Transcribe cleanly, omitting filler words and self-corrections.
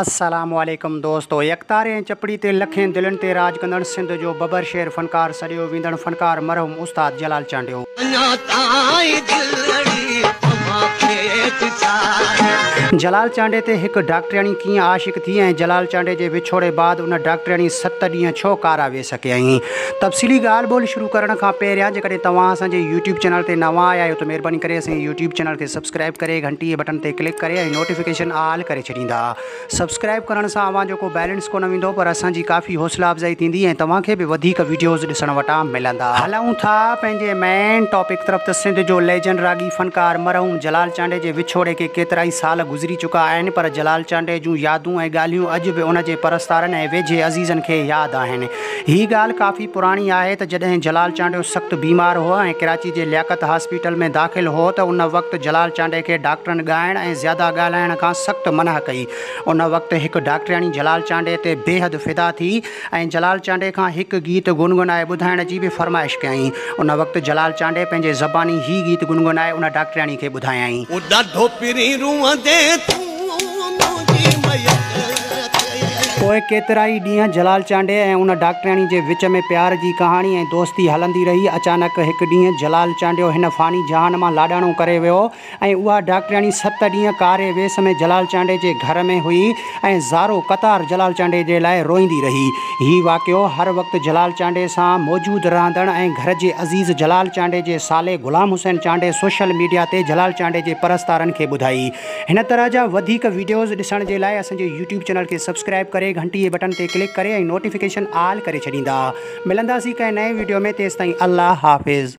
السلام عليڪم دوستو يڪتاري ۽ چپڙي تي لکين دلين تي راڄ ڪندڙ سنڌ جو ببر شير فنڪار سڏيو ويندڙ فنڪار مرحوم استاد جلال چانڊيو. اڃا تائين دلڙي اوهان کي پچاري. جلال چانڊيي تي هڪ ڊاڪٽرياڻي ڪيئن عاشق ٿي ۽ جلال چانڊيي جي وڇوڙي بعد ان ڊاڪٽرياڻي ست ڏينهن ڇو ڪارا ويس ڪيائين. تفصيلي ڳالهه ٻولهه شروع ڪرڻ کان پهريان جيڪڏهن توهان اسان جي يوٽيوب چينل تي نوان آيا آهيو ته مهرباني ڪري اسان جي يوٽيوب چينل کي سبسڪرائيب ڪري گهنٽي جي بٽڻ تي ڪلڪ ڪري ۽ نوٽيفڪيشن آل ڪري ڇڏيندا. سبسڪرائيب ڪرڻ سان اوهان جو ڪو بيلنس ڪونه ويندو پر اسان جي ڪافي حوصلا افزائي ٿيندي ۽ توهان کي به وڌيڪ وڊيوز ڏسڻ وٽان ملندا. هلون ٿا پنهنجي مين ٽاپڪ طرف ته سنڌ جو ليجنڊ راڳي فنڪار مرحوم جلال چانڊيي جي وڇوڙي کي ڪيترائي سال گذري چڪا آهن پر جلال چانڊيي جون يادون ۽ ڳالهيون اڄ به ان جي پرستارن ۽ ويجهي عزيزن کي ياد آهن. هي ڳالهه ڪافي پراڻي آهي ته جڏهن جلال چانڊيو سخت بيمار هو ۽ ڪراچي جي لياقت هاسپيٽل ۾ داخل هو ته ان وقت جلال چانڊيي کي ڊاڪٽرن ڳائڻ ۽ زياده ڳالهائڻ کان سخت منع ڪئي. ان وقت هڪ ڊاڪٽرياڻي جلال چانڊيي تي بيحد فدا ٿي ۽ جلال چانڊيي کان هڪ گيت گنگنائي ٻڌائڻ جي به فرمائش ڪيائين. ان وقت جلال چانڊيي پنهنجي زباني هي گيت گنگنائي ان ڊاڪٽرياڻي کي ٻڌايائين. او ڏاڍو پرين روئندين تون منهنجي ميت تي. پوء ڪيترائي ڏينهن جلال چانڊيي ۽ ان ڊاڪٽرياڻي جي وچ ۾ پيار جي ڪهاڻي ۽ دوستي هلندي رهي. اچانڪ هڪ ڏينهن جلال چانڊيو هن فاني جهان مان لاڏاڻو ڪري ويو ۽ اها ڊاڪٽرياڻي ست ڏينهن ڪاري ويس ۾ جلال چانڊيي جي گهر ۾ هئي ۽ زارو قطار جلال چانڊيي جي لاء روئيندي رهي. هي واقعو هر وقت جلال چانڊيي سان موجود رهندڙ ۽ گهر جي عزيز جلال چانڊيي جي سالي غلام حسين چانڊيي سوشل ميڊيا تي جلال چانڊيي جي پرستارن کي ٻڌائي. هن طرح جا وڌيڪ وڊيوز ڏسڻ جي لاء اسان جي يوٽيوب چينل کي سبسڪرائيب ڪري گهنٽي جي بٽڻ تي ڪلڪ ڪري ۽ نوٽيفڪيشن آل ڪري ڇڏيندا. ملنداسين ڪنهن نئين وڊيو ۾ تيستائين الله حافظ.